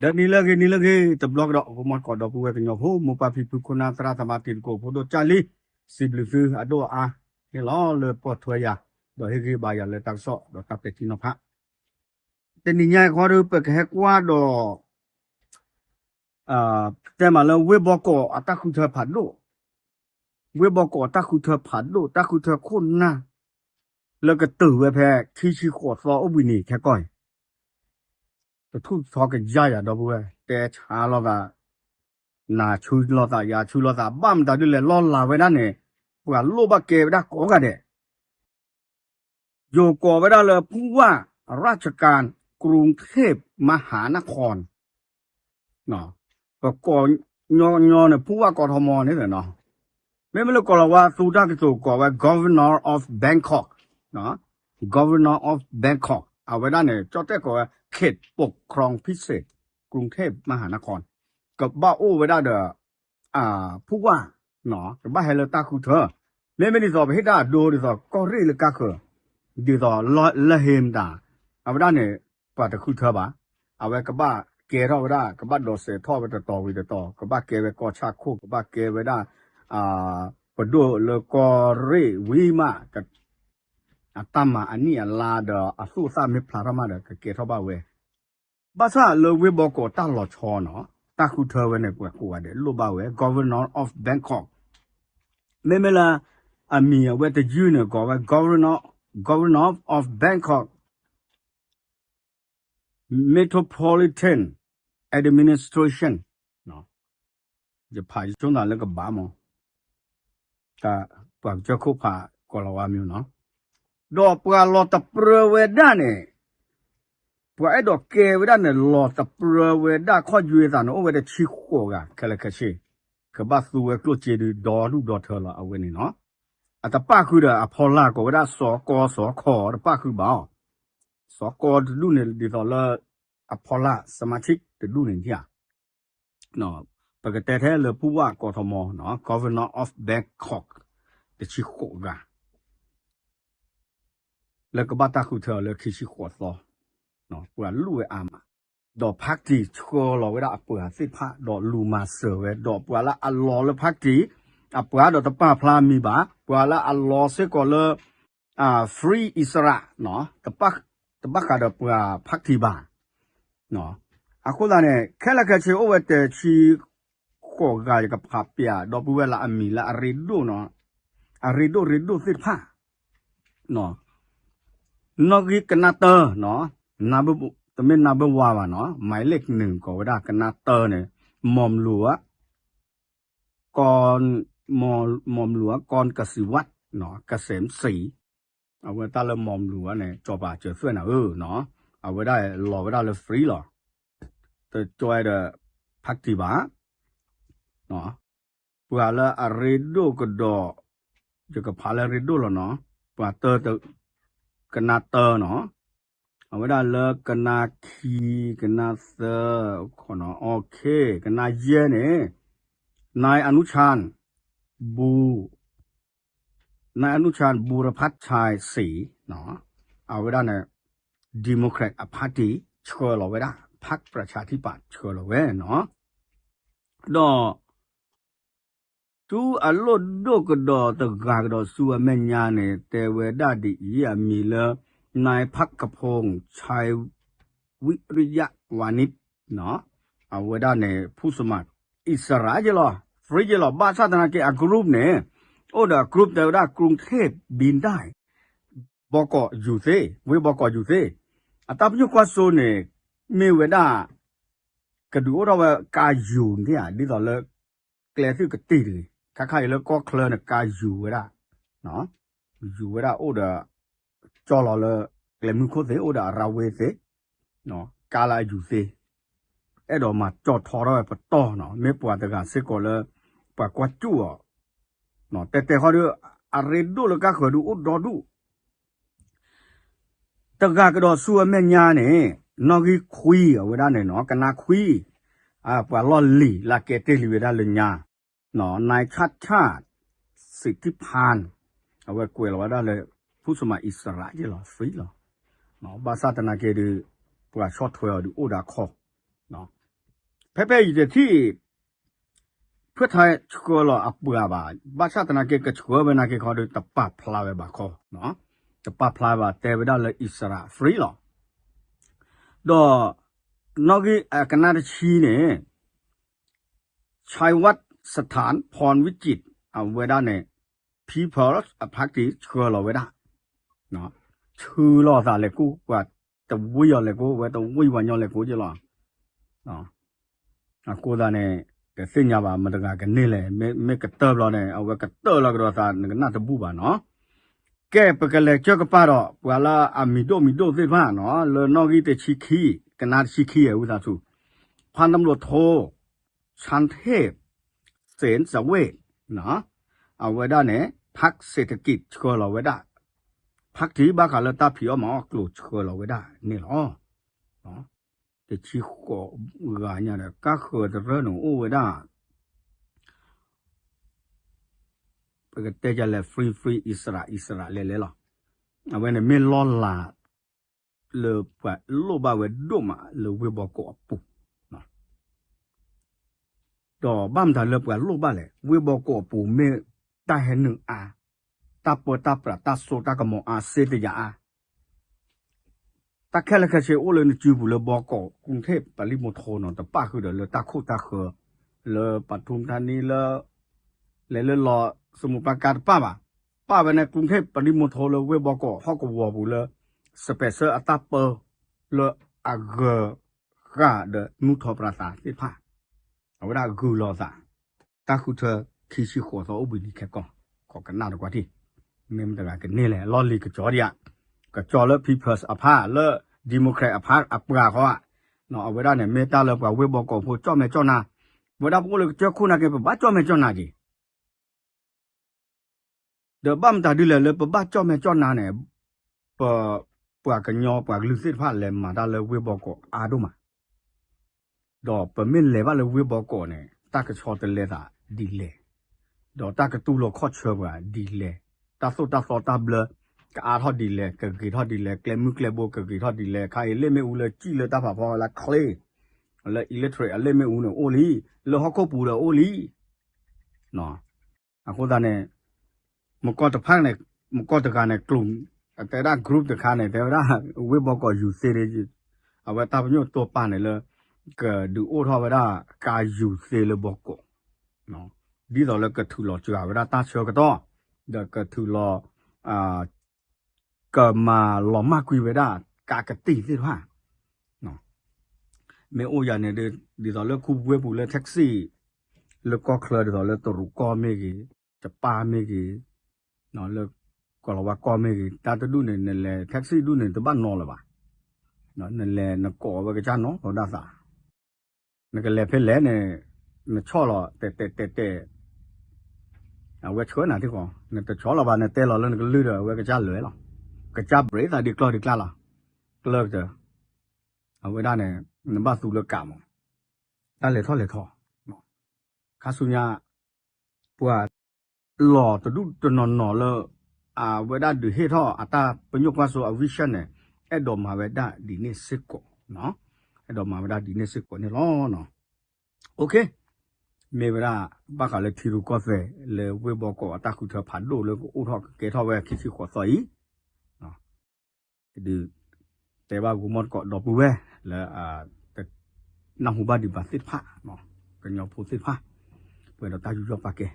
တနံၤလၢအဂ့ၤ နံၤလၢအဂ့ၤ တဘျီကဒီး ဂီၤမီၢ်ကိးဒီပုၢ်ဝဲၢ်ကညီဖိ မိၢ်ပၢ်ဖံဖု ခိၣ်နၢ်သရၣ်သမါ တံၤသကိးဖိဒိၣ်ကၢ်လံ, စံးဘျုးသုအဒိၣ်အါန့ၣ်လီၤ လၢပိာ်ထွဲယၤ ဒီးဟ့ၣ်ဂံၢ်ဘါယၤလၢတၢ်ကစီၣ် ဒီးတၢ်ပဲာ်ထံနီၤဖး တနံၤညါအံၤဃီဒီး ပကဟဲကွၢ်ဒီး တဲမးလၢဝ့ၢ်ဘီကီးအတၢ်ဃုထၢဖးဒိၣ်, ဝ့ၢ်ဘီကီးအတၢ်ဃုထၢဖးဒိၣ် တၢ်ဃုထၢခိၣ်နၢ် လၢကတၢၢ်ဝဲဖဲ ခံဆံဃိးသီအိၣ်ဘှံးနံၤခဲကီၢ်အံၤ တထူၣ်ထီကယါယၤ ဒီပုၢ်ဝဲၢ် တဲဆါလိာ်သး, နၤဆူလိာ်သး ယၤဆူလိာ်သး ဘၣ်မတၤဒ်လဲၣ် လီၢ်လၤဝဲဒၣ်န့ၣ် ပှၤလိၣ်ဘၣ်ကဲဝဲဒၣ်ကိးဂၤဒဲး ယိၤကိးဝဲဒၣ်လၢ ผู้ว่าราชการกรุงเทพมหานคร ပကိးညီညီန့ၣ် ผู้ว่ากทม န့ၣ်လီၤ. မ့မ့ၢ်လၢကိးလီၤဝါသူတၢ်ကတိၤကိးဝဲ Governor of Bangkok, Governor of Bangkok အဝဲဒၣ်န့ၣ် ကၠီၣ်တဲၣ်ကိးဝဲ เขตปกครองพิเศษกรุงเทพมหานคร ကဘၣ်အိၣ်ဝဲဒၣ်ဒီး ผู้ว่า ကဘၣ်ဟဲလၢတၢ်ဃုထၢ, မ့မ့ၢ်ဒ်သိးပဟ့ၣ်တၢ်အဒိဒ်သိး ကီၢ်ရ့ၣ်လၢကါဃၢၤ ဒ်သိးလၢဟ့မတၤ အဝဲဒၣ်န့ၣ် ပှၤတဃုထၢဘၣ်, အဝဲကဘၣ်ကဲထီၣ်ဝဲဒၣ် ကဘၣ်ဒိးစဲးထီၣ်ဝဲတတီၤဝံၤတတီၤ ကဘၣ်ကဲဝဲကီၢ်ဆၣ်ခိၣ် ကဘၣ်ကဲဝဲဒၣ် ပဒိၣ်လၢကီၢ်ရ့ၣ်ဝံၤမး အတၢ်မၤအနံၣ်အလါဒီးအသူၣ်အသၣ်မ့ၢ်ဖျါထီၣ်မးဒီး ကကဲထီၣ်ဘၣ်ဝဲ ဘၣ်ဆၣ်လၢဝ့ၢ်ဘီကီးတၢ်လီၤဆီနီၤ တၢ်ဃုထၢဝဲန့ၣ် ပှၤကိးဂၤဒဲးလိၣ်ဘၣ်ဝဲ Governor of Bangkok, မ့မ့ၢ်လၢ အမံၤအဝဲတယုၢ်န့ၣ် ကိးဝဲ Governor, Governor of Bangkok Metropolitan Administration, ယဖးယဆိကမိၣ်လၢကဘၣ်မး ပှၤကစၢၢ်ခိၣ်ဖးကိးလီၤဝါမ့ၢ်နီၤ, ဒီးပှၤလီၤတပြၢဝဲဒၣ်န့ၣ် ပှၤအဲၣ်ဒိးကဲဝဲဒၣ်န့ၣ် လီၤတပြၢဝဲဒၣ်ခီၣ်ယွဲသးန့ၣ် အိၣ်ဝဲတဆံဃိးဂၤ ခဲလၢာ်ခဲဆ့, ကဘၣ်သူဝဲကျိၣ်စ့ဒုးဒီဒူၣ်ဒီထၢလီၤ အဝဲန့ၣ်နီၤ, အတပၣ်ဃုာ်ဒီးအဖီလာ်ကိးဝဲဒၣ် စီၤကီစီၤခီ တပၣ်ဃုာ်ဘၣ်အီၤ, စီၤကီတဒူၣ်န့ၣ် ဒ်သိးလၢ အဖီလာ် สมาชิก တဒူၣ်န့ၣ်ဧါ ပကတဲထဲလၢ ผู้ว่า กทม နီၤ Governor of Bangkok တဆံဃိးဂၤ လၢကဘၣ်တၢ်ဃုထၢအီၤလၢခံဆံဃိးသီ, ပှၤလူၣ်ဝဲအါမး, ဒီး ဖးတံၢ် ဆှၢလီၤဝဲဒၣ်အပှၤသ့ၣ်တဖၣ် ဒီးလူၤမၤစၢၤဝဲ ဒီးပှၤလၢအလီၤလၢဖးတံၢ် အပှၤဒီးတပာ်ဖျါမံၤဘၣ်, ပှၤလၢအလီၤစ့ၢ်ကီးလၢ Free Israel နီၤ တဘၣ်ဃးဒီးပှၤဖးတံၢ်ဘၣ် အဃိသတးန့ၣ် ခဲလၢာ်ခဲဆ့အိၣ်ဝဲတဆံဃိးဂၤ ယကဖးပျး ဒီပုၢ်ဝဲၢ်လၢအမံၤလၢအရ့ဒိၣ်နီၤ, အရ့ဒိၣ်ရ့ဒိၣ်သ့ၣ်တဖၣ် နီၣ်ဂံၢ်ကနါတၢနီၤ, တမ့ၢ်နါဘၢၣ်ဝါဘၣ်နီၤ, မၤလ့ၣ်နုာ်ကိးဝဲဒၣ်ကနါတၢန့ၣ်, မီၢ်မလူၤဧါ, ကီၢ်, မီၢ်မလူၤဧါ, ကီၢ်ကစံးဝၣ်, ကစဲးစံး, အဝဲတၢ်လၢမီၢ်မလူၤဧါန့ၣ် ကၠီၤပၤစၢၤသွဲၣ်နၤဧၢနီၤ, အဝဲဒၣ်လီၤဝဲဒၣ်လၢ free လီၤ, တကၠီဒီး ဖးတံၢ်ဘၣ် ပှၤလၢအရ့ဒိၣ်ကဒီး, ယကဖးလၢရ့ဒိၣ်လီၤနီၤ, ပှၤတၢ, ကနါတၢနီၤ, အဝဲဒၣ်လၢကနါခံ, ကနါသၢ, ကနါယဲၢ်န့ၣ်, နၢၣ်အနုချၢၣ်, ဘူ, နၢၣ်အနုချၢၣ် ဘူရဖးဆၢၣ်စံ, အဝဲဒၣ်န့ၣ် Democrat အဖးတံၢ် ဆှၢလီၤဝဲဒၣ်, ဖးပြၢၣ်ဆၣ်ထံပာ်ဆှၢလီၤဝဲနီၤ, ဒီး ဆူအလီၢ်ဒိၣ်ကဒီးတဂၤကဒီးဆူအမဲာ်ညါန့ၣ် တဲဝဲဒၣ်ဒ်အံၤ အမံၤလၢ นายภักขพงษ์ ชัยวิริยะวานิช အဝဲဒၣ်န့ၣ် ဖူစမး အံၣ်စရ့လးယဲလီၤ, free ယဲလီၤ, ဘၣ်ဆၣ်သနာ်က့ အ group န့ၣ် အိၣ်ဒီးအ group တဲဝဲဒၣ် กรุงเทพบินได้ ဘီကီးယူၤသ့, ဝ့ၢ်ဘီကီးယူၤသ့, အတၢ်ပညိၣ်ကွၢ်စိန့ၣ် မ့ၢ်ဝဲဒၣ် ကဒုးအိၣ်ထီၣ်ဝဲကါယူၤန့ၣ်ဧါ, ဒ်သိးလၢ ကျဲသုးကတ့ၢ်တဂ့ၤ, ခါခါအံၤလၢကီၢ်ချၢန့ၣ် ကါယူၤဝဲဒၣ်, ယူၤဝဲဒၣ်အိၣ်ဒီး ကၠီလီၤလၢ ကျဲမုၢ်ခိၣ်သ့ အိၣ်ဒီးအရၤဝ့သ့, ကါလၢအယူၤသ့, အဲၣ်ဒိးမၤကၠီထီထီၣ်ဝဲပတီၢ်နီၤ, မ့ၢ်ပှၤတဂၤစ့ၢ်ကီးလၢ ပှၤကွၢ်စူၣ်အီၤ, တဲတဲဃီဒီး အရ့ဒိၣ်လၢကါဃၢၤဒုးအိၣ်ဒီဒူၣ် တဂၤကဒီးဆူအမဲာ်ညါန့ၣ် နီၣ်ဂံၢ်ခွံအဝဲဒၣ်န့ၣ်နီၤ, ကနါခွံ, ပှၤလီၢ်လံၤလၢအကဲတ့ၢ်လံဝဲဒၣ်လၢညါ, นายชาติชาติ สิทธิพันธ์, အဝဲကွဲးလီၤဝဲဒၣ်လၢ ဖူစမး အံၣ်စရ့လးယဲလီၤ, free လီၤ, ဘၣ်ဆၣ်သနာ်က့ဒီး ပှၤဆီၣ်ထွဲအီၤဒီးအိၣ်ဒီးအခီၣ်, ဖဲဖဲယတထံၣ် ဖဲထါဆှၢလီၤအပှၤဘၣ်, ဘၣ်ဆၣ်သနာ်က့ ကဆှၢဝဲနာ်က့ခီဒီး တပာ်ဖျါဝဲဘၣ်ခီ, တပာ်ဖျါဘၣ် တဲဝဲဒၣ်လၢ Israel free လီၤ. ဒီးနီၣ်ဂံၢ်အကနၣ်တဆံန့ၣ် Shaivat Sthan Phon Vijit အဝဲဒၣ်န့ၣ် People's Party ဆှၢလီၤဝဲဒၣ်, ဆှၢလီၤသးလဲၤကိး ပှၤတဝံၣ်အီၤလဲၤကိး ဝဲတဝံၣ်ပှၤညီလဲၤကိးက့လီၤ. အဃိသတးန့ၣ် တသ့ၣ်ညါဘၣ် မတဂၤကန့ၢ်လဲၣ်, မ့ၢ်ကတၢၢ်ဘျီန့ၣ် အဝဲကတၢၢ်လီၤကဒီးသး နကနၣ်တဘူၣ်ဘၣ်နီၤ. ကဲ ပကလဲၤကၢကပၤဒီး ပှၤလၢအမံၤဒိၣ်မံၤဒိၣ်သ့ၣ်တဖၣ်နီၤ လၢနီၣ်ဂံၢ်တဆံခံ ကနၣ်တဆံခံ ဝံသးစူၤ ဖါနဘျိၣ်ထိ ဆၣ်ထ့ၣ် စ့ၣ်စဝ့ၣ် အဝဲဒၣ်န့ၣ် ဖးစ့းတကံး ဆှၢလီၤဝဲဒၣ်, ဖးတံၢ်ဘၣ်ဃးလၢတၢ်ဖံးအီၣ်မၤအီၣ်ကျိၤ ဆှၢလီၤဝဲဒၣ်န့ၣ်လီၤ. တဆံဃိးဂၤညါဒီး ကါဃၢၤတရၢန့ၣ်အိၣ်ဝဲဒၣ် ပကတဲဒ်လဲၣ် free free Israel Israel လဲၤလဲၤလီၤ. အဝဲန့ၣ်မ့ၢ်လီၢ်လၤ လၢပှၤလိၣ်ဘၣ်ဝဲဒိၣ်မးလၢဝ့ၢ်ဘီကီးအပူၤ, ဒီးဘၣ်မတၤလၢပှၤလိၣ်ဘၣ်လဲၣ်, ဝ့ၢ်ဘီကီးအပူၤမ့ၢ်တၢ်ဟဲနုာ်အါ, တၢ်ပၢတၢ်ပြး တၢ်စိတၢ်ကမီၤအါ စ့တယၤအါ တၢ်ခဲလၢာ်ခဲဆ့အိၣ်လၢနစုပူၤလၢဘီကီး ကရုၢ်ထ့ၣ် ပၤလံမူထိနီၤ တပၣ်ဃုာ်ဒီးလၢတၢ်ခိၣ်တၢ်ဃၢၤ လၢပထူၣ်ထါနံလၢ လဲၤလၢလီၤ စမူပၤကါတပၣ်ဘၣ်, ပၣ်ဝဲန့ၣ် ကရုၢ်ထ့ၣ် ပၤလံမူထိလၢဝ့ၢ်ဘီကီးဟီၣ်ကဝီၤပူၤလၢ စပဲးဆၢအတၢ်ပၢ လၢအဂၢၤဃာ်ဒီးနူၢ်ထီၣ်ပြးသးသ့ၣ်တဖၣ် အဝဲဒၣ်ဂုာ်လီၤသး တၢ်ဃုထၢခံဆံဃိးသီအိၣ်ဘှံးနံၤခဲကီၢ်, ကနၣ်တကွၢ်ထံၣ်, မ့ၢ်မတဂၤကန့ၢ်လဲၣ် လီၢ်လံၤကစီၤဒံးဧါ, ကစီၤလၢ People's အဖၣ် လၢ Democrat အဖၣ်အပှၤဃီဧါ, အဝဲဒၣ်န့ၣ် မ့ၢ်တၢ်လၢပှၤဝ့ၢ်ဘီကီးဖိကၠီၣ်မဲာ်ကၠီၣ်နါ, ပဝဲဒၣ်ပအိၣ်လၢကစၢၢ်ခိၣ်နာ်က့ ပဘၣ်ကၠီၣ်မဲာ်ကၠီၣ်နါက့ၤ ဒီးဘၣ်မတၤဒ်လဲၣ်လၢပဘၣ်ကၠီၣ်မဲာ်ကၠီၣ်နါန့ၣ်, ပ, ပှၤကညီပှၤကလုာ်သ့ၣ်တဖၣ်လဲၤမၤတၢ်လၢဝ့ၢ်ဘီကီးအါဒိၣ်မး, ဒီးပမ့ၢ်လဲၤဘၣ်လၢဝ့ၢ်ဘီကီးန့ၣ် တၢ်ကဆီတလဲသးဒ်လဲၣ်, ဒီးတၢ်ကတူၢ်လိာ်ခီၣ်ဆၢပှၤဒ်လဲၣ်, တၢ်သိၣ်တၢ်သီတၢ်ဘျၢ ကအါထီၣ်ဒ်လဲၣ်, ကဂ့ၤထီၣ်ဒ်လဲၣ်, ကျဲမုၢ်ကျဲဘိကဂ့ၤထီၣ်ဒ်လဲၣ်, ခါအံၤလ့ၣ်မ့ၣ်အူလၢစံၣ်လၢတၢ်ဖးဖီလၢချ့, လၢ electric အလ့ၣ်မ့ၣ်အူန့ၣ်အိၣ်လံ, လၢဟီၣ်ခိၣ်ပူၤဒီးအိၣ်လံ အဃိသတးန့ၣ် မကီၢ်တဖၣ်န့ၣ်, မကီၢ်တဂၤန့ၣ် ကျိၤ, တဲဝဲဒၣ် group တခါန့ၣ် တဲဝဲဒၣ် ဝ့ၢ်ဘီကီးယူၤသ့န့ၣ်, အဝဲတၢ်ပညိၣ်တိာ်ပာ်န့ၣ်လၢ ကဒုးအိၣ်ထီၣ်ဝဲဒၣ်ကါယူၤသ့လၢဘီကီး, ဒ်သိးလၢကထုးလီၤစှၤဝဲဒၣ်တၢ်ဆၢကတီၢ်, ဒီးကထုးလီၤ ကမၤလီၤမၢ်ကွံာ်ဝဲဒၣ်ကါကတံၢ်သ့ၣ်တဖၣ်, မ့ၢ်အိၣ်ယၤန့ၣ် ဒ်သိးလၢခူပူၤဝ့ၢ်ပူၤလၢ taxi လၢကီၢ်ချၢ ဒ်သိးလၢတရူးကီၢ်မ့ၢ်ဂ့ၤ, ယပၣ်မ့ၢ်ဂ့ၤ, လၢကီၢ်လီၤဝါကီၢ်မ့ၢ်ဂ့ၤ, တၢ်တဒူၣ်န့ၣ် နလဲၤ taxi ဒူၣ်န့ၣ် တဘၣ်နီလၢၤဘၣ်, နလဲၤနကိးဝဲကစၢ်နီၤလီၤဒၣ်သး နကလဲၤဖဲလဲၣ်န့ၣ် နဆီၣ်လီၤတဲာ်တဲာ်တဲာ်တဲာ်, အဝဲဆှၢနၤထံဃီ, နတဆီၣ်လီၤဘၣ် နတဲလီၤလၢနကလုၢ်ဒီး အဝဲကစၢ်လဲၤလီၤ, ကစၢ် brake သးဒ်ကျီၢ်ဒ်ကျါလီၤ, ကျၢၢ်ကတၢၢ်, အဝဲဒၣ်န့ၣ် နဘၣ်သူလၢကးမး, တၢ်လဲၤထီၣ်လဲၤထီ, ခါဆူညါ ပှၤ လီၤတဒူၣ်တနီၤနီၤလၢ အဝဲဒၣ်ဒုးဟ့ၣ်ထီၣ်အတၢ်ပညိၣ်ကွၢ်စိအ vision န့ၣ် အဲၣ်ဒိးမၤဝဲဒၣ်ဒ်န့ၣ်စ့ၢ်ကီး, အဲၣ်ဒိးမၤဝဲဒၣ်ဒ်န့ၣ်စ့ၢ်ကီးန့ၣ်လီၤ. မ့ၢ်ဝဲဒၣ် ဘၣ်ဃးလၢထံရူၢ်ကီၢ်သဲးလၢဝ့ၢ်ဘီကီးအတၢ်ဃုထၢဖးဒိၣ်လၢကအိၣ်ထီၣ်ကကဲထီၣ်ဝဲခံဆံဃိးသီအံၤ ဒုး တဲဘၣ်ဂီၢ်မီၢ်တကိးဒီပုၢ်ဝဲၢ်လၢ နၢ်ဟူဘၣ်ဒံးဘၣ်သ့ၣ်တဖၣ်, ကညီဖိသ့ၣ်တဖၣ်, ပှဲၤဒီးတၢ်ယူးယီၣ်ပာ်ကဲ